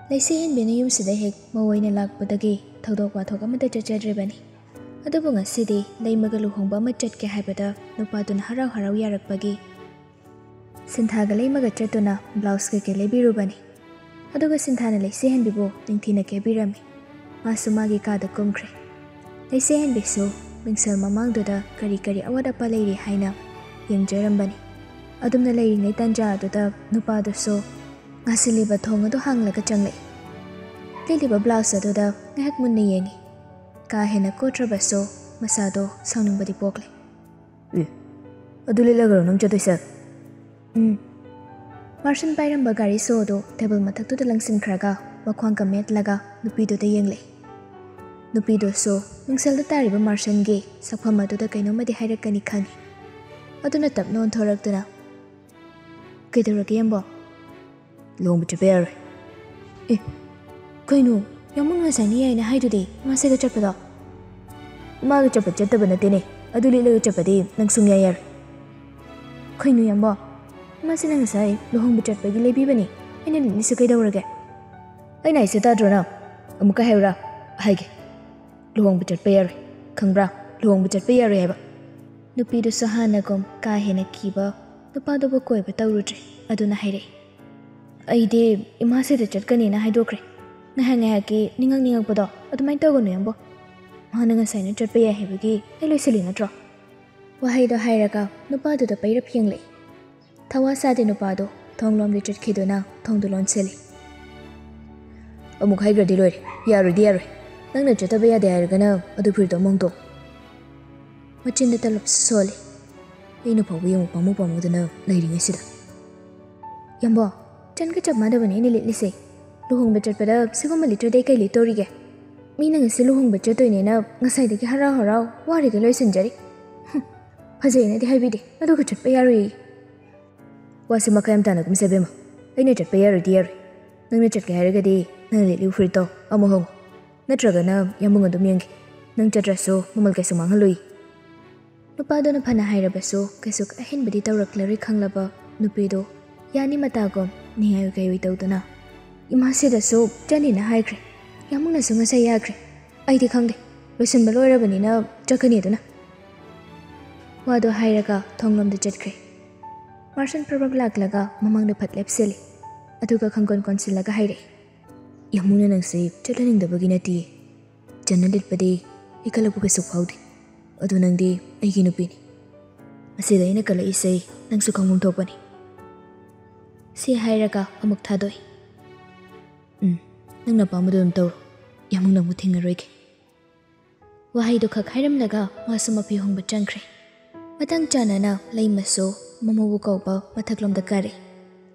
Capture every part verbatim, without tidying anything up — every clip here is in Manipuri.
ꯂꯩꯁꯦ ꯍꯦꯟꯕꯤꯅ ꯌꯨꯝꯁꯤꯗ ꯍꯦꯛ ꯃꯧ ꯑꯣꯏꯅ ꯂꯥꯛꯄꯗꯒꯤ ꯊꯧꯗꯣꯛ ꯋꯥꯊꯣꯛ ꯑꯃꯠꯇ ꯆꯠꯆꯗ꯭ꯔꯤꯕꯅꯤ꯫ ꯑꯗꯨꯕꯨ ꯉꯁꯤꯗꯤ ꯂꯩꯃꯒ ꯂꯨꯍꯣꯡꯕ ꯑꯃ ꯆꯠꯀꯦ ꯍꯥꯏꯕꯗ ꯅꯨꯄꯥꯗꯨꯅ ꯍꯔꯥꯎ ꯍꯔꯥꯎ ꯌꯥꯔꯛꯄꯒꯤ ꯁꯤꯟꯊꯥꯒ ꯂꯩꯃꯒ ꯆꯠꯇꯨꯅ ꯕ꯭ꯂꯥꯎꯁ ꯀꯩꯀꯩ ꯂꯩꯕꯤꯔꯨꯕꯅꯤ꯫ ꯑꯗꯨꯒ ꯁꯤꯟꯊꯥꯅ ꯂꯩꯁꯦ ꯍꯦꯟꯕꯤꯕꯨ ꯅꯤꯡꯊꯤꯅ ꯀꯦꯕꯤꯔꯝꯃꯤ꯫ ꯃꯥꯁꯨ ꯃꯥꯒꯤ ꯀꯥꯗ ꯀꯨꯝꯈ꯭ꯔꯦ꯫ ꯂꯩꯁꯦ ꯍꯦꯟꯕꯤꯁꯨ ꯃꯤꯡꯁꯦꯜ ꯃꯃꯥꯡꯗꯨꯗ ꯀꯔꯤ ꯀꯔꯤ ꯑꯋꯥꯠ ꯑꯄꯥ ꯂꯩꯔꯤ ꯍꯥꯏꯅ ꯌꯦꯡꯖꯔꯝꯕꯅꯤ꯫ ꯑꯗꯨꯝꯅ ꯂꯩꯔꯤꯉꯩ ꯇꯥꯟꯖꯥ ꯑꯗꯨꯗ ꯅꯨꯄꯥꯗꯨꯁꯨ ꯉꯥꯁꯤꯜꯂꯤꯕ ꯊꯣꯡ ꯑꯗꯨ ꯍꯥꯡꯂꯒ ꯆꯪꯂꯛꯏ꯫ ꯂꯤꯠꯂꯤꯕ ꯕ꯭ꯂꯥꯎꯁ ꯑꯗꯨꯗ ꯉꯥꯏꯍꯥꯛ ꯃꯨꯟꯅ ꯌꯦꯡꯉꯤ꯫ ꯀꯥ ꯍꯦꯟꯅ ꯀꯣꯠꯇ꯭ꯔꯕꯁꯨ ꯃꯁꯥꯗꯣ ꯁꯥꯎꯅꯤꯡꯕꯗꯤ ꯄꯣꯛꯂꯦ꯫ ꯑꯦ, ꯑꯗꯨ ꯂꯤꯠꯂꯒꯔꯣ ꯅꯪ ꯆꯠꯇꯣꯏꯁꯦ? ꯎꯝ꯫ ꯃꯥꯔꯁꯟ ꯄꯥꯏꯔꯝꯕ ꯒꯥꯔꯤ ꯁꯣ ꯑꯗꯨ ꯇꯦꯕꯜ ꯃꯊꯛꯇꯨꯗ ꯂꯪꯁꯤꯟꯈ꯭ꯔꯒ ꯃꯈ꯭ꯋꯥꯡꯒ ꯃꯦꯠꯂꯒ ꯅꯨꯄꯤꯗꯨꯗ ꯌꯦꯡꯂꯛꯏ꯫ ꯅꯨꯄꯤꯗꯨꯁꯨ ꯃꯤꯡꯁꯦꯜꯗ ꯇꯥꯔꯤꯕ ꯃꯥꯔꯁꯟꯒꯤ ꯁꯛꯐꯝ ꯑꯗꯨꯗ ꯀꯩꯅꯣꯝꯃꯗꯤ ꯍꯥꯏꯔꯛꯀꯅꯤ ꯈꯪꯏ꯫ ꯑꯗꯨꯅ ꯇꯞꯅ ꯑꯣꯟꯊꯣꯔꯛꯇꯨꯅ, "ꯀꯩꯗꯧꯔꯒꯦ ꯌꯥꯝꯕꯣ?" "ꯂꯨꯍꯣꯡꯕ ꯆꯠꯄ ꯌꯥꯔꯣꯏ"꯫ "ꯑꯦ, ꯀꯩꯅꯣ? ꯌꯥꯝꯕꯨꯡ ꯉꯁꯥꯏꯅ ꯌꯥꯏꯅ ꯍꯥꯏꯗꯨꯗꯤ ꯃꯥꯁꯦꯒ ꯆꯠꯄꯗꯣ?" "ꯃꯥꯒ ꯆꯠꯄ ꯆꯠꯇꯕ ꯅꯠꯇꯦꯅꯦ, ꯑꯗꯨ ꯂꯤꯠꯂꯒ ꯆꯠꯄꯗꯤ ꯅꯪ ꯁꯨꯡꯌꯥ ꯌꯥꯔꯣꯏ"꯫ "ꯀꯩꯅꯣ ꯌꯥꯝꯕꯣ? ꯃꯥꯁꯤꯅ ꯉꯁꯥꯏ ꯂꯨꯍꯣꯡꯕ ꯆꯠꯄꯒꯤ ꯂꯩꯕꯤꯕꯅꯤ, ꯑꯩꯅ ꯂꯤꯠꯂꯤꯁꯦ ꯀꯩꯗꯧꯔꯒꯦ?" "ꯑꯩꯅ ꯍꯥꯏꯁꯦ ꯇꯥꯗ꯭ꯔꯣ ꯅꯪ? ꯑꯃꯨꯛꯀ ꯍꯥꯏꯌꯨꯔꯥ?" "ꯍꯥꯏꯒꯦ꯫ ꯂꯨꯍꯣꯡꯕ ꯆꯠꯄ ꯌꯥꯔꯣꯏ, ꯈꯪꯕ꯭ꯔꯥ? ꯂꯨꯍꯣꯡꯕ ꯆꯠꯄ ꯌꯥꯔꯣꯏ ꯍꯥꯏꯕ"꯫ ꯅꯨꯄꯤꯗꯨꯁꯨ ꯍꯥꯟꯅꯒꯨꯝ ꯀꯥ ꯍꯦꯟꯅ ꯀꯤꯕ ꯅꯨꯄꯥꯗꯨꯕꯨ ꯀꯣꯏꯕ ꯇꯧꯔꯨꯗ꯭ꯔꯦ꯫ ꯑꯗꯨꯅ ꯍꯥꯏꯔꯛꯏ, "ꯑꯩꯗꯤ ꯏꯃꯥꯁꯤꯗ ꯆꯠꯀꯅꯤꯅ ꯍꯥꯏꯗꯣꯛꯈ꯭ꯔꯦ꯫ ꯉꯥꯏꯍꯥꯛ ꯉꯥꯏꯍꯥꯛꯀꯤ ꯅꯤꯡꯉꯛ ꯅꯤꯡꯉꯛꯄꯗꯣ ꯑꯗꯨꯃꯥꯏꯅ ꯇꯧꯒꯅꯨ ꯌꯥꯝꯕꯣ꯫ ꯃꯥꯅ ꯉꯁꯥꯏꯅ ꯆꯠꯄ ꯌꯥꯏ ꯍꯥꯏꯕꯒꯤ ꯑꯩ ꯂꯣꯏꯁꯤꯜꯂꯤ ꯅꯠꯇ꯭ꯔꯣ?" ꯋꯥꯍꯩꯗꯣ ꯍꯥꯏꯔꯒ ꯅꯨꯄꯥꯗꯨꯗ ꯄꯩꯔꯞ ꯌꯦꯡꯂꯛꯏ꯫ ꯊꯋꯥ ꯁꯥꯗꯦ ꯅꯨꯄꯥꯗꯣ ꯊꯣꯡꯂꯣꯝꯗ ꯆꯠꯈꯤꯗꯨꯅ ꯊꯣꯡꯗꯨ ꯂꯣꯟꯁꯤꯜꯂꯤ꯫ "ꯑꯃꯨꯛ ꯍꯥꯏꯈ꯭ꯔꯗꯤ ꯂꯣꯏꯔꯦ, ꯌꯥꯔꯣꯏꯗꯤ ꯌꯥꯔꯣꯏ꯫ ꯅꯪꯅ ꯆꯠꯇꯕ ꯌꯥꯗꯦ ꯍꯥꯏꯔꯒꯅ ꯑꯗꯨ ꯐꯨꯔꯤꯠꯇꯣ ꯑꯃꯨꯛ ꯍꯣꯡꯗꯣꯛꯑꯣ"꯫ ꯃꯆꯤꯟꯗ ꯇꯂꯞꯁꯨ ꯁꯣꯜꯂꯤ꯫ ꯑꯩꯅ ꯐꯥꯎꯕ ꯌꯦꯡꯉꯨ ꯄꯥꯝꯃꯨ ꯄꯥꯝꯃꯨꯗꯅ ꯂꯩꯔꯤꯉꯩꯁꯤꯗ꯫ ꯌꯥꯝꯕꯣ, ꯆꯟꯒ ꯆꯞ ꯃꯥꯟꯅꯕꯅꯦ ꯑꯩꯅ ꯂꯤꯠꯂꯤꯁꯦ꯫ ꯂꯨꯍꯣꯡꯕ ꯆꯠꯄꯗ ꯁꯤꯒꯨꯝꯕ ꯂꯤꯠꯇ꯭ꯔꯗꯤ ꯑꯩ ꯀꯩ ꯂꯤꯠꯇꯣꯔꯤꯒꯦ? ꯃꯤꯅ ꯉꯁꯤ ꯂꯨꯍꯣꯡꯕ ꯆꯠꯇꯣꯏꯅꯦꯅ ꯉꯁꯥꯏꯗꯒꯤ ꯍꯔꯥꯎ ꯍꯔꯥꯎ ꯋꯥꯔꯤꯒ ꯂꯣꯏꯁꯤꯟꯖꯔꯤ꯫ ꯍꯨꯝ, ꯐꯖꯩꯅꯗꯤ ꯍꯥꯏꯕꯤꯗꯦ, ꯑꯗꯨꯒ ꯆꯠꯄ ꯌꯥꯔꯣꯏꯌꯦ꯫ ꯋꯥꯁꯦ ꯃꯈꯥ ꯌꯥꯝ ꯇꯥꯅꯒꯨꯝꯁꯦ ꯏꯕꯦꯝꯃ꯫ ꯑꯩꯅ ꯆꯠꯄ ꯌꯥꯔꯣꯏꯗꯤ ꯌꯥꯔꯣꯏ꯫ ꯅꯪꯅ ꯆꯠꯀꯦ ꯍꯥꯏꯔꯒꯗꯤ ꯅꯪ ꯂꯤꯠꯂꯤꯕ ꯐꯨꯔꯤꯠꯇꯣ ꯑꯃꯨꯛ ꯍꯣꯡꯉꯨ꯫ ꯅꯠꯇ꯭ꯔꯒꯅ ꯌꯥꯝꯕꯨꯡ ꯑꯗꯨꯝ ꯌꯦꯡꯒꯦ꯫ ꯅꯪ ꯆꯠꯇ꯭ꯔꯁꯨ ꯃꯃꯜ ꯀꯩꯁꯨ ꯃꯥꯡꯍꯜꯂꯨꯏ꯫ ꯅꯨꯄꯥꯗꯨꯅ ꯐꯅ ꯍꯥꯏꯔꯕꯁꯨ ꯀꯩꯁꯨ ꯑꯍꯦꯟꯕꯗꯤ ꯇꯧꯔꯛꯂꯔꯣꯏ ꯈꯪꯂꯕ ꯅꯨꯄꯤꯗꯨ ꯌꯥꯅꯤ ꯃꯇꯥꯒꯨꯝ ꯅꯤꯡꯉꯥꯏ ꯀꯩꯑꯣꯏ ꯇꯧꯗꯨꯅ, ꯏꯃꯥꯁꯤꯗꯁꯨ ꯆꯠꯅꯤꯅ ꯍꯥꯏꯈ꯭ꯔꯦ꯫ ꯌꯥꯝꯕꯨꯡꯅꯁꯨ ꯉꯁꯥꯏ ꯌꯥꯈ꯭ꯔꯦ꯫ ꯑꯩꯗꯤ ꯈꯪꯗꯦ, ꯂꯣꯏꯁꯤꯟꯕ ꯂꯣꯏꯔꯕꯅꯤꯅ ꯆꯠꯀꯅꯤ ꯑꯗꯨꯅ꯫ ꯋꯥꯗꯣ ꯍꯥꯏꯔꯒ ꯊꯣꯡꯂꯣꯝꯗ ꯆꯠꯈ꯭ꯔꯦ꯫ ꯃꯥꯔꯁꯟ ꯄ꯭ꯔꯕꯛ ꯂꯥꯛꯂꯒ ꯃꯃꯥꯡꯗ ꯐꯠ ꯂꯦꯞꯁꯤꯜꯂꯤ꯫ ꯑꯗꯨꯒ ꯈꯪꯒꯣꯟ ꯀꯣꯟꯁꯤꯜꯂꯒ ꯍꯥꯏꯔꯛꯏ, "ꯌꯥꯝꯕꯨꯡꯅ ꯅꯪꯁꯦ ꯆꯠꯍꯟꯅꯤꯡꯗꯕꯒꯤ ꯅꯠꯇꯦ꯫ ꯆꯟꯅ ꯂꯤꯠꯄꯗꯤ ꯑꯩ ꯀꯜꯂꯛꯄ ꯀꯩꯁꯨ ꯐꯥꯎꯗꯦ꯫ ꯑꯗꯨ ꯅꯪꯗꯤ ꯑꯩꯒꯤ ꯅꯨꯄꯤꯅꯤ꯫ ꯃꯁꯤꯗ ꯑꯩꯅ ꯀꯜꯂꯛꯏꯁꯦ ꯅꯪꯁꯨ ꯈꯪꯐꯝ ꯊꯣꯛꯄꯅꯤ꯫" ꯁꯤ ꯍꯥꯏꯔꯒ ꯑꯃꯨꯛ ꯊꯥꯗꯣꯛꯏ꯫ "ꯎꯝ, ꯅꯪꯅ ꯑꯄꯥꯝꯕꯗꯣ ꯑꯗꯨꯝ ꯇꯧꯔꯣ꯫ ꯌꯥꯝꯕꯨꯡꯅ ꯑꯃꯨꯛ ꯊꯤꯡꯉꯔꯣꯏꯒꯦ꯫" ꯋꯥꯍꯩꯗꯨ ꯈꯛ ꯍꯥꯏꯔꯝꯂꯒ ꯃꯥꯁꯨ ꯃꯐꯤ ꯍꯣꯡꯕ ꯆꯪꯈ꯭ꯔꯦ꯫ ꯃꯇꯥꯡ ꯆꯥꯅꯅ ꯂꯩꯃꯁꯨ ꯃꯃꯧꯕꯨ ꯀꯧꯕ ꯃꯊꯛꯂꯣꯝꯗ ꯀꯥꯔꯦ꯫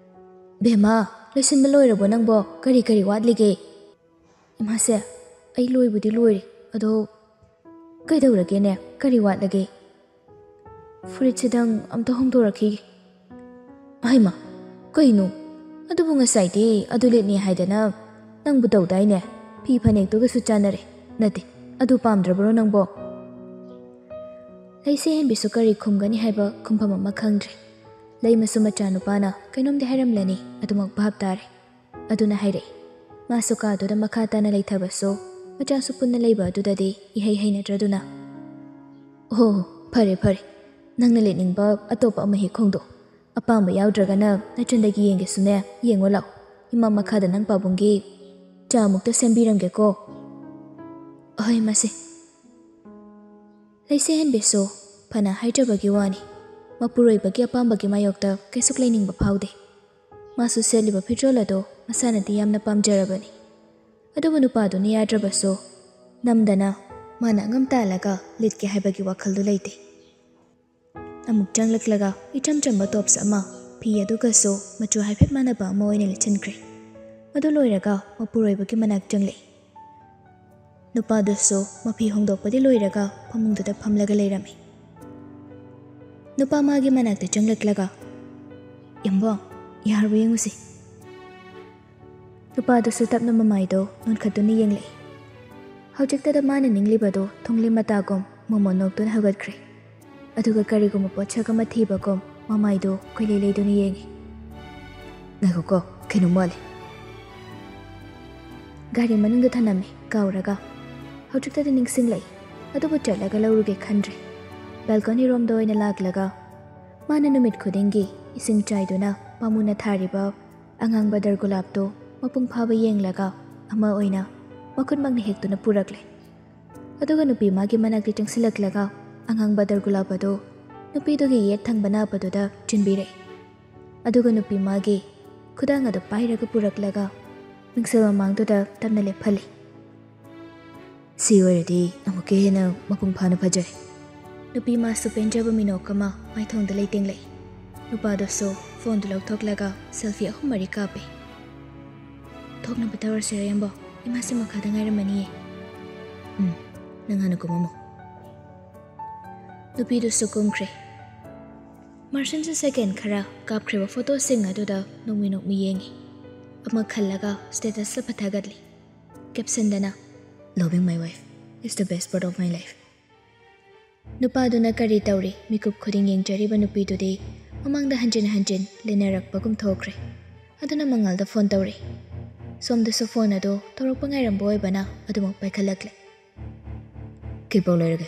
"ꯕꯦꯝꯃ, ꯂꯣꯏꯁꯤꯟꯕ ꯂꯣꯏꯔꯕꯣ ꯅꯪꯕꯣ? ꯀꯔꯤ ꯀꯔꯤ ꯋꯥꯠꯂꯤꯒꯦ?" "ꯏꯃꯥꯁꯦ, ꯑꯩ ꯂꯣꯏꯕꯨꯗꯤ ꯂꯣꯏꯔꯦ, ꯑꯗꯣ ꯀꯩꯗꯧꯔꯒꯦꯅꯦ? ꯀꯔꯤ ꯋꯥꯠꯂꯒꯦ?" "ꯐꯨꯔꯤꯠꯁꯤꯗꯪ ꯑꯝꯇ ꯍꯣꯡꯗꯣꯔꯛꯈꯤꯒꯦ꯫" "ꯍꯩꯃꯥ, ꯀꯩꯅꯣ? ꯑꯗꯨꯕꯨ ꯉꯁꯥꯏꯗꯤ ꯑꯗꯨ ꯂꯤꯠꯅꯤ ꯍꯥꯏꯗꯅ ꯅꯪꯕꯨ ꯇꯧꯗꯥꯏꯅꯦ? ꯐꯤ ꯐꯅꯦꯛꯇꯨꯒꯁꯨ ꯆꯥꯟꯅꯔꯦ꯫ ꯅꯠꯇꯦ, ꯑꯗꯨ ꯄꯥꯝꯗ꯭ꯔꯕ꯭ꯔꯣ ꯅꯪꯕꯣ?" ꯂꯩꯁꯦ ꯍꯦꯟꯕꯤꯁꯨ ꯀꯔꯤ ꯈꯨꯝꯒꯅꯤ ꯍꯥꯏꯕ ꯈꯨꯝꯐꯝ ꯑꯃ ꯈꯪꯗ꯭ꯔꯦ꯫ ꯂꯩꯃꯁꯨ ꯃꯆꯥꯅꯨꯄꯥꯅ ꯀꯩꯅꯣꯝꯗꯤ ꯍꯥꯏꯔꯝꯂꯅꯤ, ꯑꯗꯨꯃꯛ ꯚꯥꯞ ꯇꯥꯔꯦ꯫ ꯑꯗꯨꯅ ꯍꯥꯏꯔꯛꯏ꯫ ꯃꯥꯁꯨ ꯀꯥꯗꯨꯗ ꯃꯈꯥ ꯇꯥꯅ ꯂꯩꯊꯕꯁꯨ ꯃꯆꯥꯁꯨ ꯄꯨꯟꯅ ꯂꯩꯕ ꯑꯗꯨꯗꯗꯤ ꯏꯍꯩ ꯍꯩꯅꯗ꯭ꯔꯗꯨꯅ꯫ "ꯑꯣ, ꯐꯔꯦ ꯐꯔꯦ, ꯅꯪꯅ ꯂꯤꯠꯅꯤꯡꯕ ꯑꯇꯣꯞꯄ ꯑꯃ ꯍꯦꯛ ꯈꯣꯡꯗꯣ꯫ ꯑꯄꯥꯝꯕ ꯌꯥꯎꯗ꯭ꯔꯒꯅ ꯅꯆꯟꯗꯒꯤ ꯌꯦꯡꯒꯦꯁꯨꯅꯦ, ꯌꯦꯡꯉꯣ ꯂꯥꯎ꯫ ꯏꯃꯥ ꯃꯈꯥꯗ ꯅꯪ ꯄꯥꯕꯨꯡꯒꯤ ꯆꯥ ꯑꯃꯨꯛꯇ ꯁꯦꯝꯕꯤꯔꯝꯒꯦꯀꯣ꯫" "ꯑꯍꯣꯏ, ꯃꯁꯦ꯫" ꯂꯩꯁꯦ ꯍꯦꯟꯕꯤꯁꯨ ꯐꯅ ꯍꯥꯏꯖꯕꯒꯤ ꯋꯥꯅꯤ, ꯃꯄꯨꯔꯣꯏꯕꯒꯤ ꯑꯄꯥꯝꯕꯒꯤ ꯃꯥꯌꯣꯛꯇ ꯀꯩꯁꯨ ꯂꯩꯅꯤꯡꯕ ꯐꯥꯎꯗꯦ꯫ ꯃꯥꯁꯨ ꯁꯦꯠꯂꯤꯕ ꯐꯤꯖꯣꯜ ꯑꯗꯨ ꯃꯁꯥꯅꯗꯤ ꯌꯥꯝꯅ ꯄꯥꯝꯖꯔꯕꯅꯤ꯫ ꯑꯗꯨꯕꯨ ꯅꯨꯄꯥꯗꯨꯅ ꯌꯥꯗ꯭ꯔꯕꯁꯨ, ꯅꯝꯗꯅ ꯃꯥꯅ ꯑꯉꯝ ꯇꯥꯜꯂꯒ ꯂꯤꯠꯀꯦ ꯍꯥꯏꯕꯒꯤ ꯋꯥꯈꯜꯗꯨ ꯂꯩꯇꯦ꯫ ꯑꯃꯨꯛ ꯆꯪꯂꯛꯂꯒ ꯏꯆꯝ ꯆꯝꯕ ꯇꯣꯞꯁ ꯑꯃ, ꯐꯤ ꯑꯗꯨꯒꯁꯨ ꯃꯆꯨ ꯍꯥꯏꯐꯦꯠ ꯃꯥꯟꯅꯕ ꯑꯃ ꯑꯣꯏꯅ ꯂꯤꯠꯁꯤꯟꯈ꯭ꯔꯦ꯫ ꯑꯗꯨ ꯂꯣꯏꯔꯒ ꯃꯄꯨꯔꯣꯏꯕꯒꯤ ꯃꯅꯥꯛ ꯆꯪꯂꯛꯏ꯫ ꯅꯨꯄꯥꯗꯨꯁꯨ ꯃꯐꯤ ꯍꯣꯡꯗꯣꯛꯄꯗꯤ ꯂꯣꯏꯔꯒ ꯐꯃꯨꯡꯗꯨꯗ ꯐꯝꯂꯒ ꯂꯩꯔꯝꯃꯤ꯫ ꯅꯨꯄꯥ ꯃꯥꯒꯤ ꯃꯅꯥꯛꯇ ꯆꯪꯂꯛꯂꯒ, "ꯌꯥꯝꯕꯣ, ꯌꯥꯔꯕ ꯌꯦꯡꯉꯨꯁꯤ꯫" ꯅꯨꯄꯥꯗꯨꯁꯨ ꯇꯞꯅ ꯃꯃꯥꯏꯗꯣ ꯅꯣꯟꯈꯠꯇꯨꯅ ꯌꯦꯡꯂꯛꯏ꯫ ꯍꯧꯖꯤꯛꯇꯗ ꯃꯥꯅ ꯅꯤꯡꯂꯤꯕꯗꯣ ꯊꯣꯡꯂꯤ ꯃꯇꯥꯒꯨꯝ ꯃꯣꯃꯣꯟ ꯅꯣꯛꯇꯨꯅ ꯍꯧꯒꯠꯈ꯭ꯔꯦ꯫ ꯑꯗꯨꯒ ꯀꯔꯤꯒꯨꯝꯕ ꯄꯣꯠꯁꯛ ꯑꯃ ꯊꯤꯕꯒꯨꯝ ꯃꯃꯥꯏꯗꯨ ꯀꯣꯏꯂꯩ ꯂꯩꯗꯨꯅ ꯌꯦꯡꯉꯤ꯫ "ꯉꯥꯏꯈꯣꯀꯣ, ꯀꯩꯅꯣꯝ ꯋꯥꯠꯂꯤ꯫" ꯒꯥꯔꯤ ꯃꯅꯨꯡꯗ ꯊꯅꯝꯃꯤ, ꯀꯥꯎꯔꯒ꯫ ꯍꯧꯖꯤꯛꯇꯗꯤ ꯅꯤꯡꯁꯤꯡꯂꯛꯏ, ꯑꯗꯨꯕꯨ ꯆꯠꯂꯒ ꯂꯧꯔꯨꯒꯦ ꯈꯟꯗ꯭ꯔꯦ꯫ ꯕꯦꯜꯀꯣꯅꯤ ꯔꯣꯝꯗ ꯑꯣꯏꯅ ꯂꯥꯛꯂꯒ ꯃꯥꯅ ꯅꯨꯃꯤꯠ ꯈꯨꯗꯤꯡꯒꯤ ꯏꯁꯤꯡ ꯆꯥꯏꯗꯨꯅ ꯄꯥꯝꯃꯨꯅ ꯊꯥꯔꯤꯕ ꯑꯉꯥꯡꯕ ꯗꯔꯒꯨꯂꯥꯞꯇꯨ ꯃꯄꯨꯡ ꯐꯥꯕ ꯌꯦꯡꯂꯒ ꯑꯃ ꯑꯣꯏꯅ ꯃꯈꯨꯠꯃꯛꯅ ꯍꯦꯛꯇꯨꯅ ꯄꯨꯔꯛꯂꯦ꯫ ꯑꯗꯨꯒ ꯅꯨꯄꯤ ꯃꯥꯒꯤ ꯃꯅꯥꯛꯇ ꯆꯪꯁꯤꯜꯂꯛꯂꯒ ꯑꯉꯥꯡꯕ ꯗꯔꯒꯨꯂꯥꯞ ꯑꯗꯨ ꯅꯨꯄꯤꯗꯨꯒꯤ ꯌꯦꯠ ꯊꯪꯕ ꯅꯥꯄꯗꯨꯗ ꯆꯤꯟꯕꯤꯔꯦ꯫ ꯑꯗꯨꯒ ꯅꯨꯄꯤ ꯃꯥꯒꯤ ꯈꯨꯗꯥꯡ ꯑꯗꯨ ꯄꯥꯏꯔꯒ ꯄꯨꯔꯛꯂꯒ ꯃꯤꯡꯁꯦꯜ ꯃꯃꯥꯡꯗꯨꯗ ꯇꯞꯅ ꯂꯦꯞꯍꯜꯂꯤ꯫ "ꯁꯤ ꯑꯣꯏꯔꯗꯤ ꯑꯃꯨꯛꯀ ꯍꯦꯟꯅ ꯃꯄꯨꯡ ꯐꯥꯅ ꯐꯖꯔꯦ꯫" ꯅꯨꯄꯤ ꯃꯥꯁꯨ ꯄꯦꯟꯖꯕ ꯃꯤꯅꯣꯛ ꯑꯃ ꯃꯥꯏꯊꯣꯡꯗ ꯂꯩꯇꯦꯡꯂꯛꯏ꯫ ꯅꯨꯄꯥꯗꯨꯁꯨ ꯐꯣꯟꯗꯨ ꯂꯧꯊꯣꯛꯂꯒ ꯁꯦꯜꯐꯤ ꯑꯍꯨꯝ ꯃꯔꯤ ꯀꯥꯞꯄꯦ꯫ "ꯊꯣꯛꯅꯕ ꯇꯧꯔꯁꯤꯔ, ꯏꯌꯥꯝꯕ? ꯏꯃꯥꯁꯦ ꯃꯈꯥꯗ ꯉꯥꯏꯔꯝꯃꯅꯤꯌꯦ꯫" "ꯎꯝ, ꯅꯪ ꯍꯥꯟꯅ ꯀꯨꯝꯃꯝꯃꯣ꯫" ꯅꯨꯄꯤꯗꯨꯁꯨ ꯀꯨꯝꯈ꯭ꯔꯦ꯫ ꯃꯥꯔꯁꯟꯁꯨ ꯁꯦꯀꯦꯟ ꯈꯔ ꯀꯥꯞꯈ꯭ꯔꯤꯕ ꯐꯣꯇꯣꯁꯤꯡ ꯑꯗꯨꯗ ꯅꯣꯛꯃꯤ ꯅꯣꯛꯃꯤ ꯌꯦꯡꯉꯤ꯫ ꯑꯃ ꯈꯜꯂꯒ ꯁ꯭ꯇꯦꯇꯁꯇ ꯊꯥꯒꯠꯂꯤ꯫ ꯀꯦꯞꯁꯟꯗꯅ, "Loving my wife is the best part of my life." ꯅꯨꯄꯥꯗꯨꯅ ꯀꯔꯤ ꯇꯧꯔꯤ? ꯃꯤꯀꯨꯞ ꯈꯨꯗꯤꯡ ꯌꯦꯡꯖꯔꯤꯕ ꯅꯨꯄꯤꯗꯨꯗꯤ ꯃꯃꯥꯡꯗ ꯍꯟꯖꯤꯟ ꯍꯟꯖꯤꯟ ꯂꯦꯟꯅꯔꯛꯄꯒꯨꯝ ꯊꯣꯛꯈ꯭ꯔꯦ꯫ ꯑꯗꯨꯅ ꯃꯉꯥꯜꯗ ꯐꯣꯟ ꯇꯧꯔꯤ꯫ ꯁꯣꯝꯗꯁꯨ ꯐꯣꯟ ꯑꯗꯨ ꯇꯧꯔꯛꯄ ꯉꯥꯏꯔꯝꯕ ꯑꯣꯏꯕꯅ ꯑꯗꯨꯃꯛ ꯄꯥꯏꯈꯠꯂꯛꯂꯦ꯫ "ꯀꯩ ꯄꯥꯎ ꯂꯩꯔꯒꯦ?"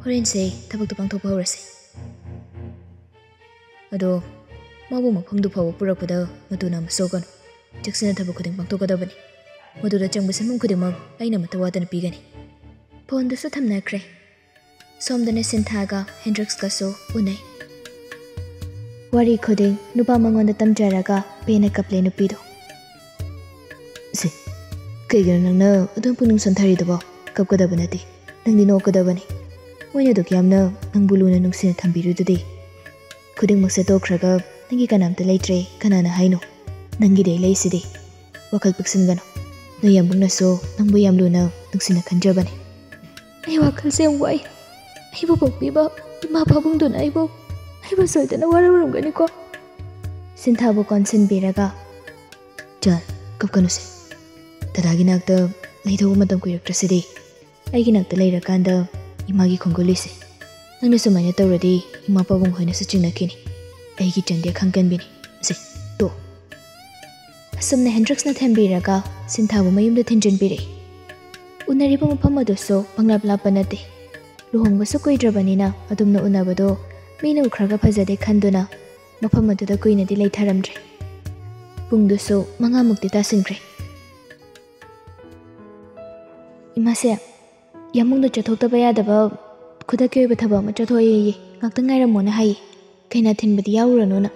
"ꯍꯣꯔꯦꯟꯁꯦ ꯊꯕꯛꯇꯣ ꯄꯥꯡꯊꯣꯛꯄ ꯍꯧꯔꯁꯦ꯫ ꯑꯗꯣ ꯃꯥꯕꯨ ꯃꯐꯝꯗꯨ ꯐꯥꯎꯕ ꯄꯨꯔꯛꯄꯗ ꯃꯇꯨ ꯅꯥꯝꯃ ꯁꯣꯛꯀꯅꯨ꯫ ꯆꯦꯛꯁꯤꯟꯅ ꯊꯕꯛ ꯈꯨꯗꯤꯡ ꯄꯥꯡꯊꯣꯛꯀꯗꯕꯅꯤ꯫ ꯃꯗꯨꯗ ꯆꯪꯕ ꯁꯦꯟꯐꯝ ꯈꯨꯗꯤꯡꯃꯛ ꯑꯩꯅ ꯑꯃꯠꯇ ꯋꯥꯗꯅ ꯄꯤꯒꯅꯤ꯫" ꯐꯣꯟꯗꯨꯁꯨ ꯊꯝꯅꯈ꯭ꯔꯦ꯫ ꯁꯣꯝꯗꯅ ꯁꯤꯟꯊꯥꯒ ꯍꯦꯟꯗ꯭ꯔꯤꯛꯁꯀꯁꯨ ꯎꯅꯩ꯫ ꯋꯥꯔꯤ ꯈꯨꯗꯤꯡ ꯅꯨꯄꯥ ꯃꯉꯣꯟꯗ ꯇꯝꯖꯔꯒ ꯄꯦꯟꯅ ꯀꯞꯂꯦ ꯅꯨꯄꯤꯗꯣ꯫ "ꯁꯦ, ꯀꯩꯒꯤꯅꯣ ꯅꯪꯅ ꯑꯗꯨꯝ ꯄꯨꯛꯅꯤꯡ ꯁꯣꯟꯊꯔꯤꯗꯨꯕꯣ? ꯀꯞꯀꯗꯕ ꯅꯠꯇꯦ, ꯅꯪꯗꯤ ꯅꯣꯛꯀꯗꯕꯅꯤ꯫ ꯃꯣꯏꯅ ꯑꯗꯨꯛ ꯌꯥꯝꯅ ꯅꯪꯕꯨ ꯂꯨꯅ ꯅꯨꯡꯁꯤꯅ ꯊꯝꯕꯤꯔꯤꯗꯨꯗꯤ꯫ ꯈꯨꯗꯤꯡꯃꯛꯁꯦ ꯇꯣꯛꯈ꯭ꯔꯒ ꯅꯪꯒꯤ ꯀꯅꯥꯝꯇ ꯂꯩꯇ꯭ꯔꯦ, ꯀꯅꯥꯅ ꯍꯥꯏꯅꯣ? ꯅꯪꯒꯤꯗꯤ ꯑꯩ ꯂꯩꯁꯤꯗꯤ꯫ ꯋꯥꯈꯜ ꯄꯤꯛꯁꯤꯟꯒꯅꯨ꯫ ꯅꯣꯏ ꯌꯥꯝꯕꯨꯡꯅꯁꯨ ꯅꯪꯕꯨ ꯌꯥꯝ ꯂꯨꯅ ꯅꯨꯡꯁꯤꯅ ꯈꯟꯖꯕꯅꯤ꯫" "ꯑꯩ ꯋꯥꯈꯜꯁꯦ ꯌꯥꯝ ꯋꯥꯏ꯫ ꯑꯩꯕꯨ ꯄꯣꯛꯄꯤꯕ ꯏꯃꯥ ꯄꯥꯕꯨꯡꯗꯨꯅ ꯑꯩꯕꯨ, ꯑꯩꯕꯨ ꯁꯣꯏꯗꯅ ꯋꯥꯔꯧꯔꯝꯒꯅꯤꯀꯣ꯫" ꯁꯤꯟꯊꯥꯕꯨ ꯀꯣꯟꯁꯤꯟꯕꯤꯔꯒ, "ꯆꯜ, ꯀꯞꯀꯅꯨꯁꯦ꯫ ꯗꯗꯥꯒꯤ ꯅꯥꯛꯇ ꯂꯩꯗꯧꯕ ꯃꯇꯝ ꯀꯨꯏꯔꯛꯇ꯭ꯔꯁꯤꯗꯤ꯫ ꯑꯩꯒꯤ ꯅꯥꯛꯇ ꯂꯩꯔꯀꯥꯟꯗ ꯏꯃꯥꯒꯤ ꯈꯣꯡꯒꯨꯜ ꯂꯤꯁꯦ꯫ ꯅꯪꯅ ꯁꯨꯃꯥꯏꯅ ꯇꯧꯔꯗꯤ ꯏꯃꯥ ꯄꯥꯕꯨꯡ ꯍꯣꯏꯅꯁꯨ ꯆꯤꯡꯅꯈꯤꯅꯤ꯫ ꯑꯩꯒꯤ ꯆꯟꯗꯤ ꯑꯈꯥꯡ ꯀꯟꯕꯤꯅꯤ꯫ ꯁꯦ, ꯇꯣ꯫" ꯁꯨꯝꯅ ꯍꯦꯟꯗ꯭ꯔꯤꯛꯁꯅ ꯊꯦꯝꯕꯤꯔꯒ ꯁꯤꯟꯊꯥꯕꯨ ꯃꯌꯨꯝꯗ ꯊꯤꯟꯖꯤꯟꯕꯤꯔꯦ꯫ ꯎꯅꯔꯤꯕ ꯃꯐꯝ ꯑꯗꯨꯁꯨ ꯄꯪꯂꯥꯞ ꯂꯥꯞꯄ ꯅꯠꯇꯦ꯫ ꯂꯨꯍꯣꯡꯕꯁꯨ ꯀꯨꯏꯗ꯭ꯔꯕꯅꯤꯅ ꯑꯗꯨꯝꯅ ꯎꯅꯕꯗꯣ ꯃꯤꯅ ꯎꯈ꯭ꯔꯒ ꯐꯖꯗꯦ ꯈꯟꯗꯨꯅ ꯃꯐꯝ ꯑꯗꯨꯗ ꯀꯨꯏꯅꯗꯤ ꯂꯩꯊꯔꯝꯗ꯭ꯔꯦ꯫ ꯄꯨꯡꯗꯨꯁꯨ ꯃꯉꯥꯃꯨꯛꯇꯤ ꯇꯥꯁꯤꯟꯈ꯭ꯔꯦ꯫ "ꯏꯃꯥꯁꯦ, ꯌꯥꯃꯨꯡꯗ ꯆꯠꯊꯣꯛꯇꯕ ꯌꯥꯗꯕ ꯈꯨꯗꯛꯀꯤ ꯑꯣꯏꯕ ꯊꯕꯛ ꯑꯃ ꯆꯠꯊꯣꯛꯑꯦꯌꯦ, ꯉꯥꯛꯇꯪ ꯉꯥꯏꯔꯝꯃꯣꯅ ꯍꯥꯏꯌꯦ, ꯀꯩꯅꯥ ꯊꯤꯟꯕꯗꯤ ꯌꯥꯎꯔꯨꯔꯅꯨꯅ꯫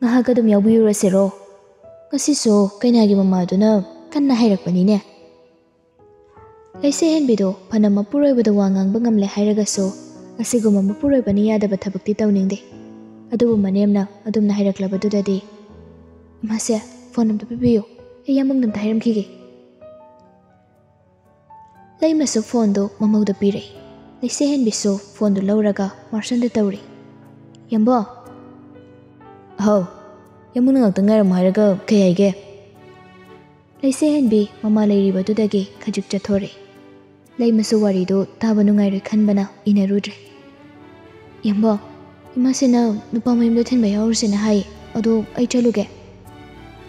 ꯉꯥꯏꯍꯥꯛ ꯑꯗꯨꯝ ꯌꯥꯎꯕꯤꯔꯨꯔꯁꯤꯔꯣ? ꯉꯁꯤꯁꯨ ꯀꯩꯅꯥꯒꯤ ꯃꯃꯥꯗꯨꯅ ꯀꯟꯅ ꯍꯥꯏꯔꯛꯄꯅꯤꯅꯦ꯫" ꯂꯩꯁꯦ ꯍꯦꯟꯕꯤꯗꯣ ꯐꯅ ꯃꯄꯨꯔꯣꯏꯕꯗ ꯋꯥ ꯉꯥꯡꯕ ꯉꯝꯂꯦ ꯍꯥꯏꯔꯒꯁꯨ, ꯑꯁꯤꯒꯨꯝꯕ ꯃꯄꯨꯔꯣꯏꯕꯅ ꯌꯥꯗꯕ ꯊꯕꯛꯇꯤ ꯇꯧꯅꯤꯡꯗꯦ꯫ ꯑꯗꯨꯕꯨ ꯃꯅꯦꯝꯅ ꯑꯗꯨꯝꯅ ꯍꯥꯏꯔꯛꯂꯕꯗꯨꯗꯗꯤ, "ꯏꯃꯥꯁꯦ, ꯐꯣꯟ ꯑꯝꯇ ꯄꯤꯕꯤꯌꯨ, ꯑꯩ ꯌꯥꯃꯨꯡꯗ ꯑꯝꯇ ꯍꯥꯏꯔꯝꯈꯤꯒꯦ꯫" ꯂꯩꯃꯁꯨ ꯐꯣꯟꯗꯨ ꯃꯃꯧꯗ ꯄꯤꯔꯦ꯫ ꯂꯩꯁꯦ ꯍꯦꯟꯕꯤꯁꯨ ꯐꯣꯟꯗꯨ ꯂꯧꯔꯒ ꯃꯥꯔꯁꯟꯗ ꯇꯧꯔꯦ꯫ "ꯌꯥꯝꯕꯣ?" "ꯍꯥꯎ, ꯌꯥꯃꯨꯡꯗ ꯉꯥꯛꯇꯪ ꯉꯥꯏꯔꯝꯃꯣ ꯍꯥꯏꯔꯒ ꯀꯩ ꯍꯥꯏꯒꯦ?" ꯂꯩꯁꯦ ꯍꯦꯟꯕꯤ ꯃꯃꯥ ꯂꯩꯔꯤꯕꯗꯨꯗꯒꯤ ꯈꯖꯤꯛ ꯆꯠꯊꯣꯔꯦ꯫ ꯂꯩꯃꯁꯨ ꯋꯥꯔꯤꯗꯨ ꯇꯥꯕ ꯅꯨꯡꯉꯥꯏꯔꯣꯏ ꯈꯟꯕꯅ ꯏꯟꯅꯔꯨꯗ꯭ꯔꯦ꯫ "ꯌꯥꯝꯕꯣ, ꯏꯃꯥꯁꯤꯅ ꯅꯨꯄꯥ ꯃꯌꯨꯝꯗ ꯊꯤꯟꯕ ꯌꯥꯎꯔꯨꯁꯦꯅ ꯍꯥꯏ, ꯑꯗꯣ ꯑꯩ ꯆꯠꯂꯨꯒꯦ꯫"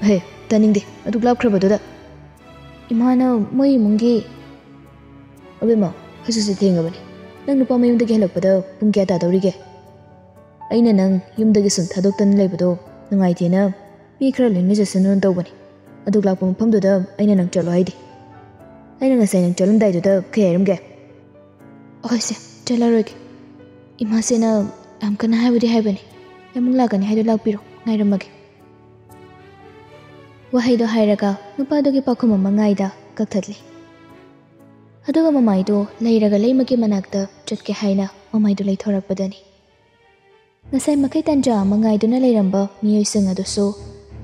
"ꯍꯦ, ꯇꯥꯅꯤꯡꯗꯦ, ꯑꯗꯨꯛ ꯂꯥꯞꯈ꯭ꯔꯕꯗꯨꯗ꯫" "ꯏꯃꯥꯅ ꯃꯣꯏ ꯏꯃꯨꯡꯒꯤ..." "ꯑꯕꯦꯝꯃ, ꯍꯧꯖꯤꯛꯁꯦ ꯊꯦꯡꯉꯕꯅꯤ꯫ ꯅꯪ ꯅꯨꯄꯥ ꯃꯌꯨꯝꯗꯒꯤ ꯍꯜꯂꯛꯄꯗ ꯄꯨꯡ ꯀꯌꯥ ꯇꯥꯗꯧꯔꯤꯒꯦ? ꯑꯩꯅ ꯅꯪ ꯌꯨꯝꯗꯒꯤ ꯁꯨꯝ ꯊꯥꯗꯣꯛꯇꯅ ꯂꯩꯕꯗꯣ ꯅꯨꯡꯉꯥꯏꯇꯦꯅ ꯃꯤ ꯈꯔ ꯂꯣꯏꯅꯖꯁꯅꯨꯅ ꯇꯧꯕꯅꯤ꯫ ꯑꯗꯨꯛ ꯂꯥꯛꯄ ꯃꯐꯝꯗꯨꯗ ꯑꯩꯅ ꯅꯪ ꯆꯠꯂꯣ ꯍꯥꯏꯗꯦ꯫ ꯑꯩꯅ ꯉꯁꯥꯏ ꯅꯪ ꯆꯠꯂꯝꯗꯥꯏꯗꯨꯗ ꯀꯩ ꯍꯥꯏꯔꯝꯒꯦ?" "ꯑꯍꯣꯏꯁꯦ, ꯆꯠꯂꯔꯣꯏꯒꯦ꯫ ꯏꯃꯥꯁꯤꯅ ꯌꯥꯝ ꯀꯟꯅ ꯍꯥꯏꯕꯨꯗꯤ ꯍꯥꯏꯕꯅꯤ꯫ ꯌꯥꯃꯨꯡ ꯂꯥꯛꯀꯅꯤ ꯍꯥꯏꯗꯣ ꯂꯥꯛꯄꯤꯔꯣ, ꯉꯥꯏꯔꯝꯃꯒꯦ꯫" ꯋꯥꯍꯩꯗꯣ ꯍꯥꯏꯔꯒ ꯅꯨꯄꯥꯗꯨꯒꯤ ꯄꯥꯎꯈꯨꯝ ꯑꯃ ꯉꯥꯏꯗ ꯀꯛꯊꯠꯂꯤ꯫ ꯑꯗꯨꯒ ꯃꯃꯥꯏꯗꯣ ꯂꯩꯔꯒ ꯂꯩꯃꯒꯤ ꯃꯅꯥꯛꯇ ꯆꯠꯀꯦ ꯍꯥꯏꯅ ꯃꯃꯥꯏꯗꯣ ꯂꯩꯊꯣꯔꯛꯄꯗꯅꯤ꯫ ꯉꯁꯥꯏ ꯃꯈꯩ ꯇꯟꯖꯥ ꯑꯃ ꯉꯥꯏꯗꯨꯅ ꯂꯩꯔꯝꯕ ꯃꯤꯑꯣꯏꯁꯤꯡ ꯑꯗꯨꯁꯨ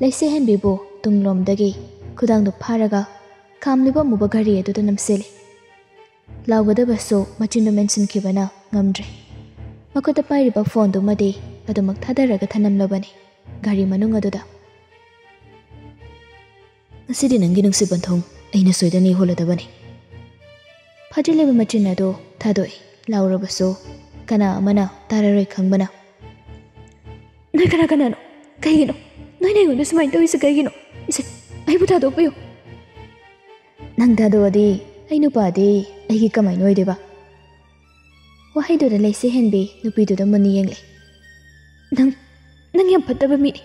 ꯂꯩꯁꯦ ꯍꯦꯟꯕꯤꯕꯨ ꯇꯨꯡꯂꯣꯝꯗꯒꯤ ꯈꯨꯗꯥꯡꯗꯨ ꯐꯥꯔꯒ ꯈꯥꯝꯂꯤꯕ ꯑꯃꯨꯕ ꯘꯔꯤ ꯑꯗꯨꯗ ꯅꯝꯁꯤꯜꯂꯤ꯫ ꯂꯥꯎꯒꯗꯕꯁꯨ ꯃꯆꯤꯟꯗꯨ ꯃꯦꯟꯁꯤꯟꯈꯤꯕꯅ ꯉꯝꯗ꯭ꯔꯦ꯫ ꯃꯈꯨꯠꯇ ꯄꯥꯏꯔꯤꯕ ꯐꯣꯟꯗꯨꯃꯗꯤ ꯑꯗꯨꯃꯛ ꯊꯥꯗꯔꯒ ꯊꯅꯝꯂꯕꯅꯤ ꯘꯔꯤ ꯃꯅꯨꯡ ꯑꯗꯨꯗ꯫ "ꯉꯁꯤꯗꯤ ꯅꯪꯒꯤ ꯅꯨꯡꯁꯤ ꯄꯟꯊꯨꯡ ꯑꯩꯅ ꯁꯣꯏꯗꯅ ꯌꯧꯍꯜꯂꯗꯕꯅꯤ꯫" ꯐꯥꯖꯤꯜꯂꯤꯕ ꯃꯆꯤꯟ ꯑꯗꯨ ꯊꯥꯗꯣꯛꯏ꯫ ꯂꯥꯎꯔꯕꯁꯨ ꯀꯅꯥ ꯑꯃꯅ ꯇꯥꯔꯔꯣꯏ ꯈꯪꯕꯅ, "ꯅꯣꯏ ꯀꯅꯥ ꯀꯅꯥꯅꯣ? ꯀꯩꯒꯤꯅꯣ? ꯅꯣꯏꯅ ꯑꯩꯉꯣꯟꯗ ꯁꯨꯃꯥꯏꯅ ꯇꯧꯔꯤꯁꯦ ꯀꯩꯒꯤꯅꯣ? ꯏꯁꯦ, ꯑꯩꯕꯨ ꯊꯥꯗꯣꯛꯄꯤꯌꯨ꯫ ꯅꯪ ꯊꯥꯗꯣꯛꯑꯗꯤ ꯑꯩ ꯅꯨꯄꯥꯗꯤ ꯑꯩꯒꯤ ꯀꯃꯥꯏꯅ ꯑꯣꯏꯗꯣꯏꯕ? ꯋꯥꯍꯩꯗꯨꯗ ꯂꯩꯁꯦ ꯍꯦꯟꯕꯤ ꯅꯨꯄꯤꯗꯨꯗ ꯃꯨꯟꯅ ꯌꯦꯡꯂꯦ꯫ ꯅꯪ, ꯅꯪ ꯌꯥꯝ ꯐꯠꯇꯕ ꯃꯤꯅꯤ꯫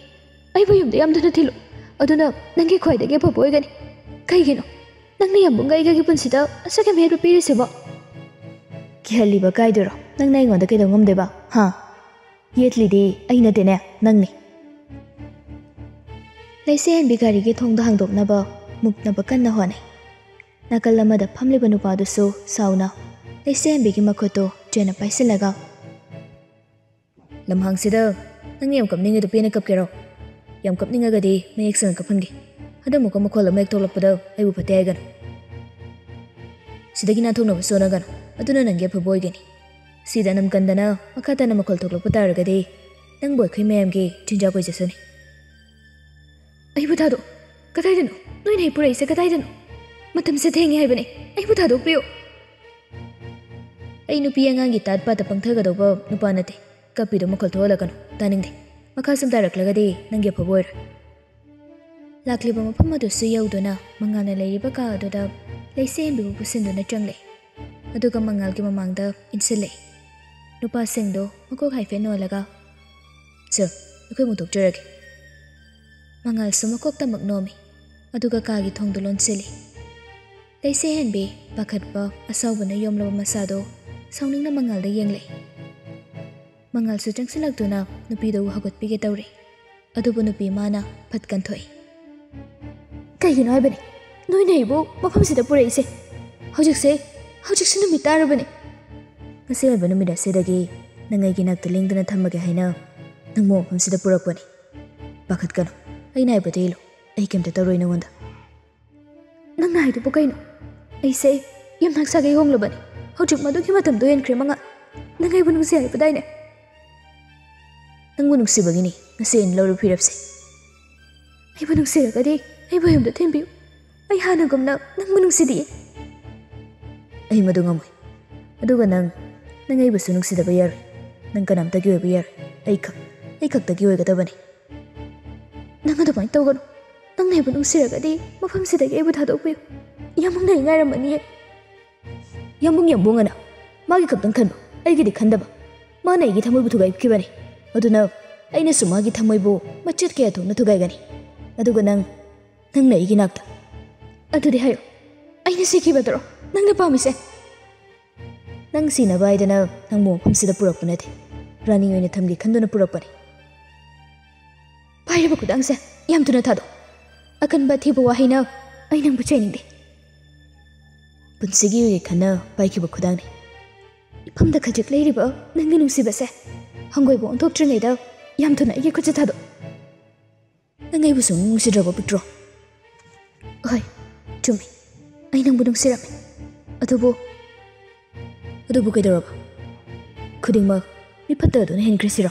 ꯑꯩꯕꯨ ꯌꯨꯝꯗ ꯌꯥꯝ ꯊꯨꯅ ꯊꯤꯜꯂꯨ꯫ ꯑꯗꯨꯅ ꯅꯪꯒꯤ ꯈ꯭ꯋꯥꯏꯗꯒꯤ ꯑꯐꯕ ꯑꯣꯏꯒꯅꯤ꯫ ꯀꯩꯒꯤꯅꯣ? ꯅꯪꯅ ꯌꯥꯝꯕꯨꯡꯒ ꯑꯩꯒꯒꯤ ꯄꯨꯟꯁꯤꯗ ꯑꯁꯨꯛ ꯌꯥꯝ ꯍꯦꯟꯕ ꯄꯤꯔꯤꯁꯤꯕꯣ? ꯀꯤꯍꯜꯂꯤꯕ ꯀꯥꯏꯗꯨꯔꯣ? ꯅꯪꯅ ꯑꯩꯉꯣꯟꯗ ꯀꯩꯗꯧ ꯉꯝꯗꯣꯏꯕ? ꯍꯥ? ꯌꯦꯠꯂꯤꯗꯤ ꯑꯩ ꯅꯠꯇꯦꯅꯦ, ꯅꯪꯅꯤ꯫ ꯂꯩꯁꯦ ꯍꯦꯟꯕꯤ ꯒꯥꯔꯤꯒꯤ ꯊꯣꯡꯗꯣ ꯍꯥꯡꯗꯣꯛꯅꯕ ꯃꯨꯛꯅꯕ ꯀꯟꯅ ꯍꯣꯠꯅꯩ꯫ ꯅꯥꯀꯜ ꯑꯃꯗ ꯐꯝꯂꯤꯕ ꯅꯨꯄꯥꯗꯨꯁꯨ ꯁꯥꯎꯅ ꯂꯩꯁꯦ ꯍꯦꯟꯕꯤꯒꯤ ꯃꯈꯨꯠꯇꯨ ꯆꯦꯠꯅ ꯄꯥꯏꯁꯤꯜꯂꯒ, "ꯂꯝꯍꯥꯡꯁꯤꯗ ꯅꯪ ꯌꯥꯝ ꯀꯞꯅꯤꯡꯉꯤꯗꯣ ꯄꯦꯟꯅ ꯀꯞꯀꯦꯔꯣ? ꯌꯥꯝ ꯀꯞꯅꯤꯡꯉꯒꯗꯤ ꯃꯌꯦꯛ ꯁꯦꯡꯅ ꯀꯞꯍꯟꯒꯦ꯫ ꯍꯟꯗꯛꯃꯨꯛꯀ ꯃꯈꯣꯜ ꯑꯃ ꯍꯦꯛ ꯊꯣꯛꯂꯛꯄꯗ ꯑꯩꯕꯨ ꯐꯠꯇꯦ ꯍꯥꯏꯒꯅꯨ꯫ ꯁꯤꯗꯒꯤ ꯅꯥꯟꯊꯣꯛꯅꯕꯁꯨ ꯍꯣꯠꯅꯒꯅꯨ꯫ ꯑꯗꯨꯅ ꯅꯪꯒꯤ ꯑꯐꯕ ꯑꯣꯏꯒꯅꯤ꯫ ꯁꯤꯗ ꯅꯝꯀꯟꯗꯅ ꯃꯈꯥ ꯇꯥꯅ ꯃꯈꯣꯜ ꯊꯣꯛꯂꯛꯄ ꯇꯥꯔꯒꯗꯤ ꯅꯪꯕꯨ ꯑꯩꯈꯣꯏ ꯃꯌꯥꯝꯒꯤ ꯆꯤꯟꯖꯥꯛ ꯑꯣꯏꯖꯁꯅꯤ꯫" "ꯑꯩꯕꯨ ꯊꯥꯗꯣꯛ꯫ ꯀꯗꯥꯏꯗꯅꯣ? ꯅꯣꯏꯅ ꯑꯩ ꯄꯨꯔꯛꯏꯁꯦ ꯀꯗꯥꯏꯗꯅꯣ? ꯃꯇꯝꯁꯦ ꯊꯦꯡꯉꯦ ꯍꯥꯏꯕꯅꯦ꯫ ꯑꯩꯕꯨ ꯊꯥꯗꯣꯛꯄꯤꯌꯨ꯫" "ꯑꯩ ꯅꯨꯄꯤ ꯑꯉꯥꯡꯒꯤ ꯇꯥꯠ ꯄꯥꯠꯇ ꯄꯪꯊꯒꯗꯧꯕ ꯅꯨꯄꯥ ꯅꯠꯇꯦ꯫ ꯀꯞꯄꯤꯗꯣ ꯃꯈꯣꯜ ꯊꯣꯛꯍꯜꯂꯛꯀꯅꯨ꯫ ꯇꯥꯅꯤꯡꯗꯦ꯫ ꯃꯈꯥ ꯁꯨꯝ ꯇꯥꯔꯛꯂꯒꯗꯤ ꯅꯪꯒꯤ ꯑꯐꯕ ꯑꯣꯏꯔꯣꯏ꯫" ꯂꯥꯛꯂꯤꯕ ꯃꯐꯝ ꯑꯗꯨꯁꯨ ꯌꯧꯗꯨꯅ ꯃꯉꯥꯜꯅ ꯂꯩꯔꯤꯕ ꯀꯥ ꯑꯗꯨꯗ ꯂꯩꯁꯦ ꯍꯦꯟꯕꯤꯕꯨ ꯄꯨꯁꯤꯟꯗꯨꯅ ꯆꯪꯂꯦ꯫ ꯑꯗꯨꯒ ꯃꯉꯥꯜꯒꯤ ꯃꯃꯥꯡꯗ ꯏꯟꯁꯤꯜꯂꯦ꯫ ꯅꯨꯄꯥꯁꯤꯡꯗꯣ ꯃꯀꯣꯛ ꯍꯥꯏꯐꯦꯠ ꯅꯣꯜꯂꯒ, "ꯁꯤꯔ, ꯑꯩꯈꯣꯏ ꯑꯃꯨꯛ ꯊꯣꯛꯆꯔꯒꯦ꯫" ꯃꯉꯥꯜꯁꯨ ꯃꯀꯣꯛꯇꯃꯛ ꯅꯣꯝꯃꯤ꯫ ꯑꯗꯨꯒ ꯀꯥꯒꯤ ꯊꯣꯡꯗꯨ ꯂꯣꯟꯁꯤꯜꯂꯤ꯫ ꯂꯩꯁꯦ ꯍꯦꯟꯕꯤ ꯄꯥꯈꯠꯄ ꯑꯁꯥꯎꯕꯅ ꯌꯣꯝꯂꯕ ꯃꯁꯥꯗꯣ ꯁꯥꯎꯅꯤꯡꯅ ꯃꯉꯥꯜꯗ ꯌꯦꯡꯂꯛꯏ꯫ ꯃꯉꯥꯜꯁꯨ ꯆꯪꯁꯤꯜꯂꯛꯇꯨꯅ ꯅꯨꯄꯤꯗꯨꯕꯨ ꯍꯧꯒꯠꯄꯤꯒꯦ ꯇꯧꯔꯤ꯫ ꯑꯗꯨꯕꯨ ꯅꯨꯄꯤ ꯃꯥꯅ ꯐꯠ ꯀꯟꯊꯣꯛꯏ꯫ "ꯀꯩꯒꯤꯅꯣ ꯍꯥꯏꯕꯅꯤ? ꯅꯣꯏꯅ ꯑꯩꯕꯨ ꯃꯐꯝꯁꯤꯗ ꯄꯨꯔꯛꯏꯁꯦ? ꯍꯧꯖꯤꯛꯁꯦ, ꯍꯧꯖꯤꯛꯁꯦ ꯅꯨꯃꯤꯠ ꯇꯥꯔꯕꯅꯤ꯫ ꯉꯁꯤ ꯑꯣꯏꯕ ꯅꯨꯃꯤꯠ ꯑꯁꯤꯗꯒꯤ ꯅꯪ ꯑꯩꯒꯤ ꯅꯥꯛꯇ ꯂꯦꯡꯗꯅ ꯊꯝꯃꯒꯦ ꯍꯥꯏꯅ ꯅꯪꯕꯨ ꯃꯐꯝꯁꯤꯗ ꯄꯨꯔꯛꯄꯅꯤ꯫ ꯄꯥꯈꯠꯀꯅꯨ, ꯑꯩꯅ ꯍꯥꯏꯕꯗꯨ ꯏꯜꯂꯨ꯫ ꯑꯩ ꯀꯩꯝꯇ ꯇꯧꯔꯣꯏ ꯅꯉꯣꯟꯗ꯫" "ꯅꯪꯅ ꯍꯥꯏꯗꯨꯕꯨ ꯀꯩꯅꯣ? ꯑꯩꯁꯦ ꯌꯨꯝꯅꯥꯛ ꯁꯥꯒꯩ ꯍꯣꯡꯂꯕꯅꯤ꯫ ꯍꯧꯖꯤꯛ ꯃꯗꯨꯒꯤ ꯃꯇꯝꯗꯣ ꯍꯦꯟꯈ꯭ꯔꯦ ꯃꯉꯥꯜ꯫ ꯅꯪ ꯑꯩꯕꯨ ꯅꯨꯡꯁꯤ ꯍꯥꯏꯕꯗꯥꯏꯅꯦ?" "ꯅꯪꯕꯨ ꯅꯨꯡꯁꯤꯕꯒꯤꯅꯤ ꯉꯁꯤ ꯑꯩꯅ ꯂꯧꯔꯤꯕ ꯐꯤꯔꯦꯞꯁꯦ꯫" "ꯑꯩꯕꯨ ꯅꯨꯡꯁꯤꯔꯒꯗꯤ ꯑꯩꯕꯨ ꯌꯨꯝꯗ ꯊꯤꯟꯕꯤꯌꯨ꯫ ꯑꯩ ꯍꯥꯟꯅꯒꯨꯝꯅ ꯅꯪꯕꯨ ꯅꯨꯡꯁꯤꯗꯤꯌꯦ꯫" "ꯑꯩ ꯃꯗꯨ ꯉꯝꯃꯣꯏ꯫ ꯑꯗꯨꯒ ꯅꯪ, ꯅꯪ ꯑꯩꯕꯨꯁꯨ ꯅꯨꯡꯁꯤꯗꯕ ꯌꯥꯔꯣꯏ꯫ ꯅꯪ ꯀꯅꯥꯝꯇꯒꯤ ꯑꯣꯏꯕ ꯌꯥꯔꯣꯏ꯫ ꯑꯩ ꯈꯛ, ꯑꯩ ꯈꯛꯇꯒꯤ ꯑꯣꯏꯒꯗꯕꯅꯤ꯫" ꯅꯪ ꯑꯗꯨꯃꯥꯏꯅ ꯇꯧꯒꯅꯨ꯫ ꯅꯪꯅ ꯑꯩꯕꯨ ꯅꯨꯡꯁꯤꯔꯒꯗꯤ ꯃꯐꯝꯁꯤꯗꯒꯤ ꯑꯩꯕꯨ ꯊꯥꯗꯣꯛꯄꯤꯌꯨ꯫ ꯌꯥꯝꯕꯨꯡꯅ ꯑꯩ ꯉꯥꯏꯔꯝꯃꯅꯤꯌꯦ꯫ ꯌꯥꯝꯕꯨꯡ, ꯌꯥꯝꯕꯨꯡ ꯑꯅ ꯃꯥꯒꯤ ꯈꯛꯇꯪ ꯈꯟꯕ, ꯑꯩꯒꯤꯗꯤ ꯈꯟꯗꯕ꯫ ꯃꯥꯅ ꯑꯩꯒꯤ ꯊꯃꯣꯏꯕꯨ ꯊꯨꯒꯥꯏꯈꯤꯕꯅꯤ꯫ ꯑꯗꯨꯅ ꯑꯩꯅꯁꯨ ꯃꯥꯒꯤ ꯊꯃꯣꯏꯕꯨ ꯃꯆꯦꯠ ꯀꯌꯥ ꯊꯣꯛꯅ ꯊꯨꯒꯥꯏꯒꯅꯤ꯫ ꯑꯗꯨꯒ ꯅꯪ, ꯅꯪꯅ ꯑꯩꯒꯤ ꯅꯥꯛꯇ꯫ ꯑꯗꯨꯗꯤ ꯍꯥꯏꯌꯨ, ꯑꯩꯅ ꯁꯤꯈꯤꯕꯗꯨꯔꯣ ꯅꯪꯅ ꯄꯥꯝꯃꯤꯁꯦ? ꯅꯪ ꯁꯤꯅꯕ ꯍꯥꯏꯗꯅ ꯅꯪꯕꯨ ꯃꯐꯝꯁꯤꯗ ꯄꯨꯔꯛꯄ ꯅꯠꯇꯦ꯫ ꯔꯥꯅꯤ ꯑꯣꯏꯅ ꯊꯝꯒꯦ ꯈꯟꯗꯨꯅ ꯄꯨꯔꯛꯄꯅꯤ꯫ ꯄꯥꯏꯔꯤꯕ ꯈꯨꯗꯥꯡꯁꯦ ꯌꯥꯝ ꯊꯨꯅ ꯊꯥꯗꯣꯛ꯫ ꯑꯀꯟꯕ ꯑꯊꯤꯕ ꯋꯥꯍꯩꯅ ꯑꯩ ꯅꯪꯕꯨ ꯆꯩꯅꯤꯡꯗꯦ꯫ ꯄꯨꯟꯁꯤꯒꯤ ꯑꯣꯏꯒꯦ ꯈꯟꯅ ꯄꯥꯏꯈꯤꯕ ꯈꯨꯗꯥꯡꯅꯤ꯫ ꯏꯐꯝꯗ ꯈꯖꯤꯛ ꯂꯩꯔꯤꯕ ꯅꯪꯒꯤ ꯅꯨꯡꯁꯤꯕꯁꯦ ꯍꯪꯒꯣꯏꯕ ꯑꯣꯟꯊꯣꯛꯇ꯭ꯔꯤꯉꯩꯗ ꯌꯥꯝ ꯊꯨꯅ ꯑꯩꯒꯤ ꯈꯨꯠꯁꯦ ꯊꯥꯗꯣꯛ꯫ ꯅꯪ ꯑꯩꯕꯨ ꯁꯨꯡꯅꯨꯡ ꯅꯨꯡꯁꯤꯗ꯭ꯔꯕꯣ, ꯄꯤꯛꯇ꯭ꯔꯣ? ꯍꯣꯏ, ꯆꯨꯝꯃꯤ꯫ ꯑꯩ ꯅꯪꯕꯨ ꯅꯨꯡꯁꯤꯔꯝꯃꯤ꯫ ꯑꯗꯨꯕꯨ, ꯑꯗꯨꯕꯨ ꯀꯩꯗꯧꯔꯕ? ꯈꯨꯗꯤꯡꯃꯛ ꯃꯤꯐꯠꯇ ꯑꯗꯨꯅ ꯍꯦꯟꯈ꯭ꯔꯦ ꯁꯤꯔꯣ?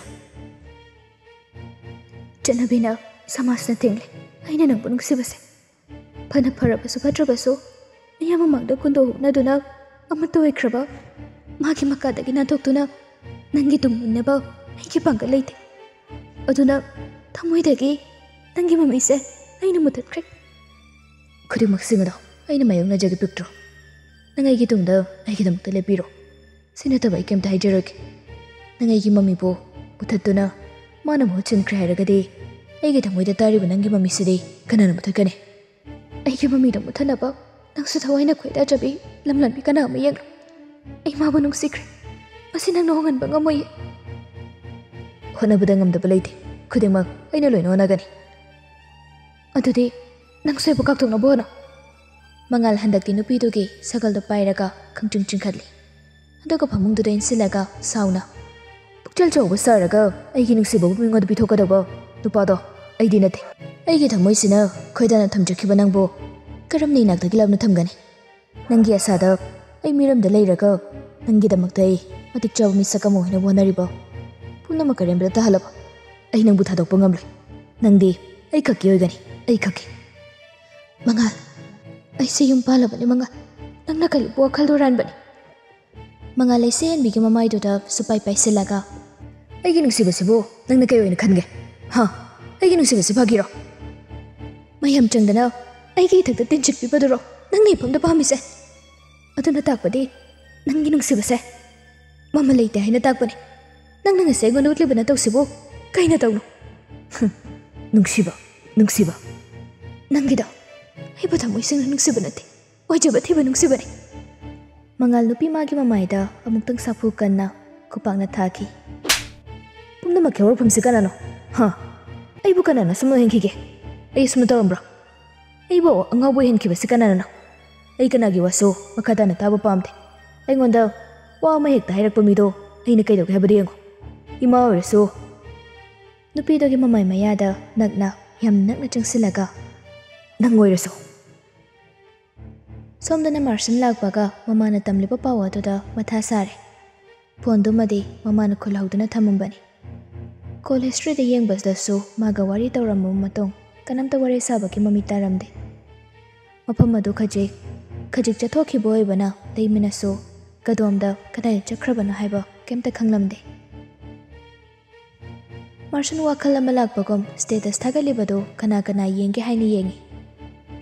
ꯆꯠꯅꯕꯤꯅ ꯁꯃꯥꯖꯅ ꯊꯤꯡꯂꯦ ꯑꯩꯅ ꯅꯪꯕꯨ ꯅꯨꯡꯁꯤꯕꯁꯦ꯫ ꯐꯅ ꯐꯔꯕꯁꯨ ꯐꯠꯇ꯭ꯔꯕꯁꯨ ꯃꯤꯌꯥꯝ ꯃꯃꯥꯡꯗ ꯀꯨꯟꯗꯣ ꯍꯨꯛꯅꯗꯨꯅ ꯑꯃꯠꯇ ꯑꯣꯏꯈ꯭ꯔꯕ ꯃꯥꯒꯤ ꯃꯀꯥꯗꯒꯤ ꯅꯥꯟꯊꯣꯛꯇꯨꯅ ꯅꯪꯒꯤ ꯇꯨꯡ ꯏꯟꯅꯕ ꯑꯩꯒꯤ ꯄꯥꯡꯒꯜ ꯂꯩꯇꯦ꯫ ꯑꯗꯨꯅ ꯊꯃꯣꯏꯗꯒꯤ ꯅꯪꯒꯤ ꯃꯃꯤꯁꯦ ꯑꯩꯅ ꯃꯨꯊꯠꯈ꯭ꯔꯦ꯫ ꯈꯨꯗꯤꯡꯃꯛꯁꯤꯡ ꯑꯗꯣ ꯑꯩꯅ ꯃꯥꯌꯣꯛꯅꯖꯒꯦ, ꯄꯤꯛꯇ꯭ꯔꯣ꯫ ꯅꯪ ꯑꯩꯒꯤ ꯇꯨꯡꯗ ꯑꯩꯒꯤꯗꯃꯛꯇ ꯂꯦꯞꯄꯤꯔꯣ꯫ ꯁꯤ ꯅꯠꯇꯕ ꯑꯩ ꯀꯩꯝꯇ ꯍꯥꯏꯖꯔꯣꯏꯒꯦ꯫ ꯅꯪ ꯑꯩꯒꯤ ꯃꯃꯤꯕꯨ ꯃꯨꯊꯠꯇꯨꯅ ꯃꯥꯅ ꯃꯍꯨꯠ ꯁꯤꯟꯈ꯭ꯔꯦ ꯍꯥꯏꯔꯒꯗꯤ ꯑꯩꯒꯤ ꯊꯃꯣꯏꯗ ꯇꯥꯔꯤꯕ ꯅꯪꯒꯤ ꯃꯃꯤꯁꯤꯗꯤ ꯀꯅꯥꯅ ꯃꯨꯊꯠꯀꯅꯤ? ꯑꯩꯒꯤ ꯃꯃꯤꯗꯣ ꯃꯨꯊꯠꯅꯕ ꯅꯪꯁꯨ ꯊꯋꯥꯏꯅ ꯈꯣꯏꯗꯥꯖꯕꯤ ꯂꯝꯂꯥꯟꯕꯤ ꯀꯅꯥ ꯑꯃ ꯌꯦꯡꯂꯣ꯫ ꯑꯩ ꯃꯥꯕꯨ ꯅꯨꯡꯁꯤꯈ꯭ꯔꯦ꯫ ꯃꯁꯤ ꯅꯪꯅ ꯍꯣꯡꯍꯟꯕ ꯉꯝꯃꯣꯏꯌꯦ꯫ ꯍꯣꯠꯅꯕꯗ ꯉꯝꯗꯕ ꯂꯩꯇꯦ꯫ ꯈꯨꯗꯤꯡꯃꯛ ꯑꯩꯅ ꯂꯣꯏꯅ ꯍꯣꯠꯅꯒꯅꯤ꯫ ꯑꯗꯨꯗꯤ ꯅꯪꯁꯨ ꯑꯩꯕꯨ ꯀꯥꯎꯊꯣꯛꯅꯕ ꯍꯣꯠꯅꯧ꯫ ꯃꯉꯥꯜ ꯍꯟꯗꯛꯇꯤ ꯅꯨꯄꯤꯗꯨꯒꯤ ꯁꯒꯜꯗꯨ ꯄꯥꯏꯔꯒ ꯈꯪꯆꯤꯡ ꯆꯤꯡꯈꯠꯂꯤ꯫ ꯑꯗꯨꯒ ꯐꯃꯨꯡꯗꯨꯗ ꯏꯟꯁꯤꯜꯂꯒ ꯁꯥꯎꯅ, "ꯄꯨꯛꯆꯦꯜ ꯆꯥꯎꯕ ꯁꯥꯔꯒ ꯑꯩꯒꯤ ꯅꯨꯡꯁꯤꯕꯕꯨ ꯃꯤꯉꯣꯟꯗ ꯄꯤꯊꯣꯛꯀꯗꯧꯕ ꯅꯨꯄꯥꯗꯣ ꯑꯩꯗꯤ ꯅꯠꯇꯦ꯫ ꯑꯩꯒꯤ ꯊꯃꯣꯏꯁꯤꯅ ꯈꯣꯏꯗꯥꯅ ꯊꯝꯖꯈꯤꯕ ꯅꯪꯕꯨ ꯀꯔꯝꯅ ꯏꯅꯥꯛꯇꯒꯤ ꯂꯥꯞꯅ ꯊꯝꯒꯅꯤ? ꯅꯪꯒꯤ ꯑꯁꯥꯗ ꯑꯩ ꯃꯤꯔꯝꯗ ꯂꯩꯔꯒ ꯅꯪꯒꯤꯗꯃꯛꯇ ꯑꯩ ꯃꯇꯤꯛ ꯆꯥꯕ ꯃꯤꯁꯛ ꯑꯃ ꯑꯣꯏꯅꯕ ꯍꯣꯠꯅꯔꯤꯕ ꯄꯨꯝꯅꯃꯛ ꯑꯔꯦꯝꯕꯗ ꯇꯥꯍꯜꯂꯕ ꯑꯩ ꯅꯪꯕꯨ ꯊꯥꯗꯣꯛꯄ ꯉꯝꯂꯣꯏ꯫ ꯅꯪꯗꯤ ꯑꯩ ꯈꯛꯀꯤ ꯑꯣꯏꯒꯅꯤ, ꯑꯩ ꯈꯛꯀꯤ꯫" "ꯃꯉꯥꯜ, ꯑꯩꯁꯦ ꯌꯨꯝ ꯄꯥꯜꯂꯕꯅꯤ ꯃꯉꯥꯜ꯫ ꯅꯪꯅ ꯀꯔꯤꯕꯨ ꯋꯥꯈꯜ ꯍꯨꯔꯥꯟꯕꯅꯤ?" ꯃꯉꯥꯜ ꯂꯩꯁꯦꯟꯕꯤꯒꯤ ꯃꯃꯥꯏꯗꯨꯗ ꯁꯨꯄꯥꯏ ꯄꯥꯏꯁꯤꯜꯂꯒ, "ꯑꯩꯒꯤ ꯅꯨꯡꯁꯤꯕꯁꯤꯕꯨ ꯅꯪꯅ ꯀꯩ ꯑꯣꯏꯅ ꯈꯟꯒꯦ? ꯍꯥ? ꯑꯩꯒꯤ ꯅꯨꯡꯁꯤꯕꯁꯤ ꯐꯥꯒꯤꯔꯣ? ꯃꯌꯥꯝ ꯆꯪꯗꯅ ꯑꯩꯒꯤ ꯏꯊꯛꯇ ꯇꯤꯟꯁꯤꯠꯄꯤꯕꯗꯨꯔꯣ ꯅꯪꯅ ꯏꯐꯝꯗ ꯄꯥꯝꯃꯤꯁꯦ? ꯑꯗꯨꯅ ꯇꯥꯛꯄꯗꯤ ꯅꯪꯒꯤ ꯅꯨꯡꯁꯤꯕꯁꯦ ꯃꯃꯜ ꯂꯩꯇꯦ ꯍꯥꯏꯅ ꯇꯥꯛꯄꯅꯤ꯫ ꯅꯪꯅ ꯉꯁꯤ ꯑꯩꯉꯣꯟꯗ ꯎꯠꯂꯤꯕ ꯅꯇꯧꯁꯤꯕꯨ ꯀꯩ ꯅꯇꯧꯅꯣ? ꯍꯨꯝ, ꯅꯨꯡꯁꯤꯕ, ꯅꯨꯡꯁꯤꯕ꯫ ꯅꯪꯒꯤꯗꯣ ꯑꯩꯕꯨ ꯊꯃꯣꯏ ꯁꯦꯡꯅ ꯅꯨꯡꯁꯤꯕ ꯅꯠꯇꯦ, ꯑꯣꯏꯖꯕ ꯊꯤꯕ ꯅꯨꯡꯁꯤꯕꯅꯤ꯫ ꯃꯉꯥꯜ ꯅꯨꯄꯤ ꯃꯥꯒꯤ ꯃꯃꯥꯏꯗ ꯑꯃꯨꯛꯇꯪ ꯁꯥꯐꯨ ꯀꯟꯅ ꯈꯨꯄꯥꯛꯅ ꯊꯥꯈꯤ꯫ ꯄꯨꯝꯅꯃꯛꯀꯤ ꯍꯧꯔꯛꯐꯝꯁꯤ ꯀꯅꯥꯅꯣ? ꯍꯥ? ꯑꯩꯕꯨ ꯀꯅꯥꯅ ꯁꯨꯝ ꯑꯣꯏꯍꯟꯈꯤꯒꯦ? ꯑꯩ ꯁꯨꯝꯅ ꯇꯧꯔꯝꯕ꯭ꯔꯣ? ꯑꯩꯕꯨ ꯑꯉꯥꯎꯕ ꯑꯣꯏꯍꯟꯈꯤꯕꯁꯤ ꯀꯅꯥꯅꯅꯣ? ꯑꯩ ꯀꯅꯥꯒꯤ ꯋꯥꯁꯨ ꯃꯈꯥ ꯇꯥꯅ ꯇꯥꯕ ꯄꯥꯝꯗꯦ꯫ ꯑꯩꯉꯣꯟꯗ ꯋꯥ ꯑꯃ ꯍꯦꯛꯇ ꯍꯥꯏꯔꯛꯄ ꯃꯤꯗꯣ ꯑꯩꯅ ꯀꯩꯗꯧꯒꯦ ꯍꯥꯏꯕꯗꯨ ꯌꯦꯡꯉꯨ꯫ ꯏꯃꯥ ꯑꯣꯏꯔꯁꯨ꯫ ꯅꯨꯄꯤꯗꯨꯒꯤ ꯃꯃꯥꯏ ꯃꯌꯥꯗ ꯅꯛꯅ, ꯌꯥꯝ ꯅꯛꯅ ꯆꯪꯁꯤꯜꯂꯒ, "ꯅꯪ ꯑꯣꯏꯔꯁꯨ"꯫ ꯁꯣꯝꯗꯅ ꯃꯥꯔꯁꯟ ꯂꯥꯛꯄꯒ ꯃꯃꯥꯅ ꯇꯝꯂꯤꯕ ꯄꯥꯎ ꯑꯗꯨꯗ ꯃꯊꯥ ꯁꯥꯔꯦ꯫ ꯐꯣꯟꯗꯨꯃꯗꯤ ꯃꯃꯥꯅ ꯈꯨꯜꯍꯧꯗꯨꯅ ꯊꯝꯃꯝꯕꯅꯤ꯫ ꯀꯣꯜ ꯍꯤꯁꯇ꯭ꯔꯤꯗ ꯌꯦꯡꯕꯗꯁꯨ ꯃꯥꯒ ꯋꯥꯔꯤ ꯇꯧꯔꯝꯃꯕ ꯃꯇꯨꯡ ꯀꯅꯥꯝꯇ ꯋꯥꯔꯤ ꯁꯥꯕꯒꯤ ꯃꯃꯤ ꯇꯥꯔꯝꯗꯦ꯫ ꯃꯐꯝ ꯑꯗꯨ ꯈꯖꯤꯛ, ꯈꯖꯤꯛ ꯆꯠꯊꯣꯛꯈꯤꯕ ꯑꯣꯏꯕꯅ ꯂꯩꯃꯤꯅꯁꯨ ꯀꯗꯣꯝꯗ ꯀꯗꯥꯏꯗ ꯆꯠꯈ꯭ꯔꯕꯅꯣ ꯍꯥꯏꯕ ꯀꯩꯝꯇ ꯈꯪꯂꯝꯗꯦ꯫ ꯃꯥꯔꯁꯟ ꯋꯥꯈꯜ ꯑꯃ ꯂꯥꯛꯄꯒꯨꯝ ꯁ꯭ꯇꯦꯇꯁ ꯊꯥꯒꯠꯂꯤꯕꯗꯨ ꯀꯅꯥ ꯀꯅꯥ ꯌꯦꯡꯒꯦ ꯍꯥꯏꯅ ꯌꯦꯡꯉꯤ꯫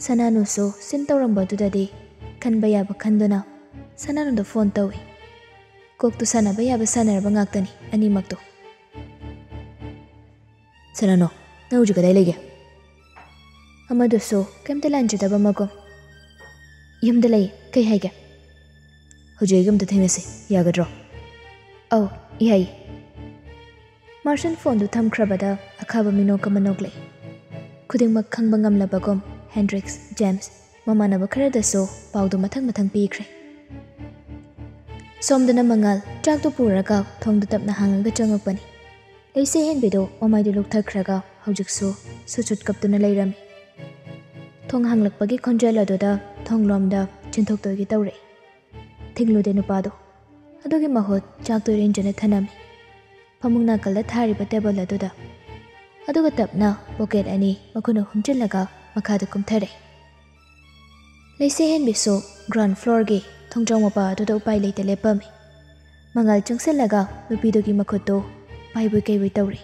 ꯁꯅꯥꯅꯨꯁꯨ ꯁꯤꯟ ꯇꯧꯔꯝꯕꯗꯨꯗꯗꯤ ꯈꯟꯕ ꯌꯥꯕ ꯈꯟꯗꯨꯅ ꯁꯅꯥꯅꯨꯗ ꯐꯣꯟ ꯇꯧꯏ꯫ ꯀꯣꯛꯇꯨ ꯁꯥꯟꯅꯕ ꯌꯥꯕ ꯁꯥꯟꯅꯔꯕ ꯉꯥꯛꯇꯅꯤ ꯑꯅꯤꯃꯛꯇꯨ꯫ "ꯁꯅꯥꯅꯨ, ꯅꯪ ꯍꯧꯖꯤꯛ ꯀꯗꯥꯏ ꯂꯩꯒꯦ?" ꯑꯃꯗꯨꯁꯨ ꯀꯩꯝꯇ ꯂꯥꯟꯖꯗꯕ ꯃꯒꯨꯝ, "ꯌꯨꯝꯗ ꯂꯩ, ꯀꯩ ꯍꯥꯏꯒꯦ?" "ꯍꯧꯖꯤꯛ ꯑꯩꯒ ꯑꯝꯇ ꯊꯦꯡꯅꯁꯤ, ꯌꯥꯒꯗ꯭ꯔꯣ?" "ꯑꯧ, ꯌꯥꯏ꯫" ꯃꯥꯔꯁꯟ ꯐꯣꯟꯗꯨ ꯊꯝꯈ꯭ꯔꯕꯗ ꯑꯈꯥꯕ ꯃꯤꯅꯣꯛ ꯑꯃ ꯅꯣꯛꯂꯛꯏ꯫ ꯈꯨꯗꯤꯡꯃꯛ ꯈꯪꯕ ꯉꯝꯂꯕꯒꯨꯝ ꯍꯦꯟꯗ꯭ꯔꯤꯛꯁ, ꯖꯦꯝꯁ, ꯃꯃꯥꯟꯅꯕ ꯈꯔꯗꯁꯨ ꯄꯥꯎꯗꯨ ꯃꯊꯪ ꯃꯊꯪ ꯄꯤꯈ꯭ꯔꯦ꯫ ꯁꯣꯝꯗꯅ ꯃꯉꯥꯜ ꯆꯥꯛꯇꯨ ꯄꯨꯔꯒ ꯊꯣꯡꯗꯨ ꯇꯞꯅ ꯍꯥꯡꯉꯒ ꯆꯪꯉꯛꯄꯅꯤ꯫ ꯂꯩꯁꯦ ꯍꯦꯟꯕꯤꯗꯨ ꯃꯃꯥꯏꯗꯨ ꯂꯨꯛꯊꯈ꯭ꯔꯒ ꯍꯧꯖꯤꯛꯁꯨ ꯁꯨꯠ ꯁꯨꯠ ꯀꯞꯇꯨꯅ ꯂꯩꯔꯝꯃꯤ꯫ ꯊꯣꯡ ꯍꯥꯡꯂꯛꯄꯒꯤ ꯈꯣꯟꯖꯦꯜ ꯑꯗꯨꯗ ꯊꯣꯡꯂꯣꯝꯗ ꯆꯦꯟꯊꯣꯛꯇꯣꯏꯒꯤ ꯇꯧꯔꯛꯏ꯫ ꯊꯤꯡꯂꯨꯗꯦ ꯅꯨꯄꯥꯗꯣ꯫ ꯑꯗꯨꯒꯤ ꯃꯍꯨꯠ ꯆꯥꯛꯇꯨ ꯏꯔꯦꯟꯖꯅ ꯊꯅꯝꯃꯤ꯫ ꯐꯃꯨꯡ ꯅꯥꯀꯜꯗ ꯊꯥꯔꯤꯕ ꯇꯦꯕꯜ ꯑꯗꯨꯗ꯫ ꯑꯗꯨꯒ ꯇꯞꯅ ꯄꯣꯀꯦꯠ ꯑꯅꯤ ꯃꯈꯨꯠꯅ ꯍꯨꯝꯖꯤꯜꯂꯒ ꯃꯈꯥꯗ ꯀꯨꯝꯊꯔꯦ꯫ ꯂꯩꯁꯦ ꯍꯦꯟꯕꯤꯁꯨ ꯒ꯭ꯔꯥꯎꯟ ꯐ꯭ꯂꯣꯔꯒꯤ ꯊꯣꯡꯖꯥꯎ ꯃꯄꯥ ꯑꯗꯨꯗ ꯎꯄꯥꯏ ꯂꯩꯇ ꯂꯦꯞꯄꯝꯃꯤ꯫ ꯃꯉꯥꯜ ꯆꯪꯁꯤꯜꯂꯒ ꯅꯨꯄꯤꯗꯨꯒꯤ ꯃꯈꯨꯠꯇꯨ ꯄꯥꯏꯕꯣꯏ ꯀꯩꯕꯣꯏ ꯇꯧꯔꯤ꯫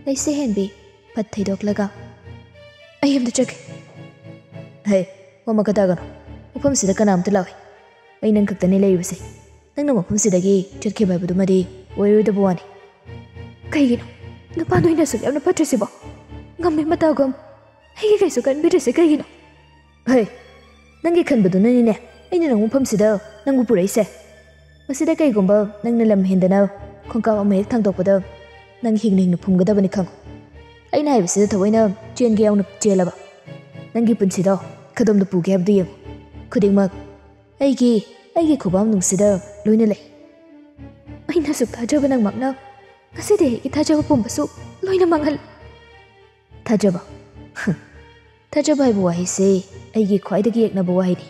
ꯂꯩꯁꯦ ꯍꯦꯟꯕꯤ, ꯐꯠ ꯊꯩꯗꯣꯛꯂꯒ, "ꯑꯩ ꯑꯝꯇ ꯆꯠꯀꯦ꯫" "ꯍꯦ, ꯋꯥ ꯃꯈꯥ ꯇꯥꯒꯅꯨ꯫ ꯃꯐꯝꯁꯤꯗ ꯀꯅꯥꯝꯇ ꯂꯥꯛꯑꯣꯏ꯫ ꯑꯩ ꯅꯪ ꯈꯛꯇꯅꯤ ꯂꯩꯔꯤꯕꯁꯦ꯫ ꯅꯪꯅ ꯃꯐꯝꯁꯤꯗꯒꯤ ꯆꯠꯈꯤꯕ ꯍꯥꯏꯕꯗꯨꯃꯗꯤ ꯑꯣꯏꯔꯣꯏꯗꯕ ꯋꯥꯅꯤ꯫" "ꯀꯩꯒꯤꯅꯣ ꯅꯨꯄꯥ ꯅꯣꯏꯅ ꯑꯁꯨꯛ ꯌꯥꯝꯅ ꯐꯠꯇ꯭ꯔꯤꯁꯤꯕꯣ? ꯉꯝꯃꯦ ꯃꯇꯥꯒꯨꯝ꯫ ꯑꯩꯒꯤ ꯀꯩꯁꯨ ꯈꯟꯕꯤꯗ꯭ꯔꯤꯁꯦ ꯀꯩꯒꯤꯅꯣ?" "ꯍꯦ, ꯅꯪꯒꯤ ꯈꯟꯕꯗꯨꯅꯅꯤꯅꯦ ꯑꯩꯅ ꯅꯪ ꯃꯐꯝꯁꯤꯗ ꯅꯪꯕꯨ ꯄꯨꯔꯛꯏꯁꯦ꯫ ꯃꯁꯤꯗ ꯀꯩꯒꯨꯝꯕ ꯅꯪꯅ ꯂꯝ ꯍꯦꯟꯗꯅ ꯈꯣꯡꯀꯥꯞ ꯑꯃ ꯍꯦꯛ ꯊꯥꯡꯗꯣꯛꯄꯗ ꯅꯪ ꯍꯤꯡꯅ ꯍꯤꯡꯅ ꯐꯨꯝꯒꯗꯕꯅꯤ ꯈꯪꯉꯨ꯫ ꯑꯩꯅ ꯍꯥꯏꯕꯁꯤꯗ ꯊꯑꯣꯏꯅ ꯆꯦꯟꯒꯦ ꯌꯥꯎꯅ ꯆꯦꯜꯂꯕ ꯅꯪꯒꯤ ꯄꯨꯟꯁꯤꯗꯣ ꯀꯗꯣꯝꯗ ꯄꯨꯒꯦ ꯍꯥꯏꯕꯗꯨ ꯌꯦꯡꯉꯨ꯫ ꯈꯨꯗꯤꯡꯃꯛ ꯑꯩꯒꯤ, ꯑꯩꯒꯤ ꯈꯨꯕꯥꯝ ꯅꯨꯡꯁꯤꯗ ꯂꯣꯏꯅ ꯂꯩ꯫" "ꯑꯩꯅ ꯑꯁꯨꯛ ꯊꯥꯖꯕ ꯅꯪꯃꯛꯅ ꯉꯁꯤꯗꯤ ꯑꯩꯒꯤ ꯊꯥꯖꯕ ꯄꯨꯝꯕꯁꯨ ꯂꯣꯏꯅ ꯃꯥꯡꯍꯜꯂꯦ꯫" "ꯊꯥꯖꯕ? ꯊꯥꯖꯕ ꯍꯥꯏꯕ ꯋꯥꯍꯩꯁꯦ ꯑꯩꯒꯤ ꯈ꯭ꯋꯥꯏꯗꯒꯤ ꯌꯦꯛꯅꯕ ꯋꯥꯍꯩꯅꯤ꯫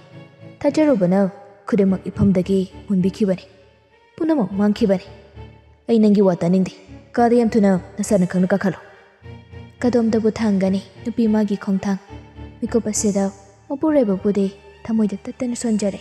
ꯊꯥꯖꯔꯨꯕꯅ ꯈꯨꯗꯤꯡꯃꯛ ꯏꯐꯝꯗꯒꯤ ꯍꯨꯟꯕꯤꯈꯤꯕꯅꯤ꯫ ꯄꯨꯝꯅꯃꯛ ꯃꯥꯡꯈꯤꯕꯅꯤ꯫ ꯑꯩ ꯅꯪꯒꯤ ꯋꯥ ꯇꯥꯅꯤꯡꯗꯦ꯫ ꯀꯥꯗ ꯌꯥꯝ ꯊꯨꯅ ꯅꯁꯥ ꯅꯈꯪꯅ ꯀꯥꯈꯠꯂꯨ꯫" ꯀꯗꯣꯝꯗꯕꯨ ꯊꯥꯡꯒꯅꯤ ꯅꯨꯄꯤ ꯃꯥꯒꯤ ꯈꯣꯡꯊꯥꯡ? ꯃꯤꯀꯨꯞ ꯑꯁꯤꯗ ꯃꯄꯨꯔꯣꯏꯕꯕꯨꯗꯤ ꯊꯃꯣꯏꯗ ꯇꯠꯇꯅ ꯁꯣꯟꯖꯔꯦ꯫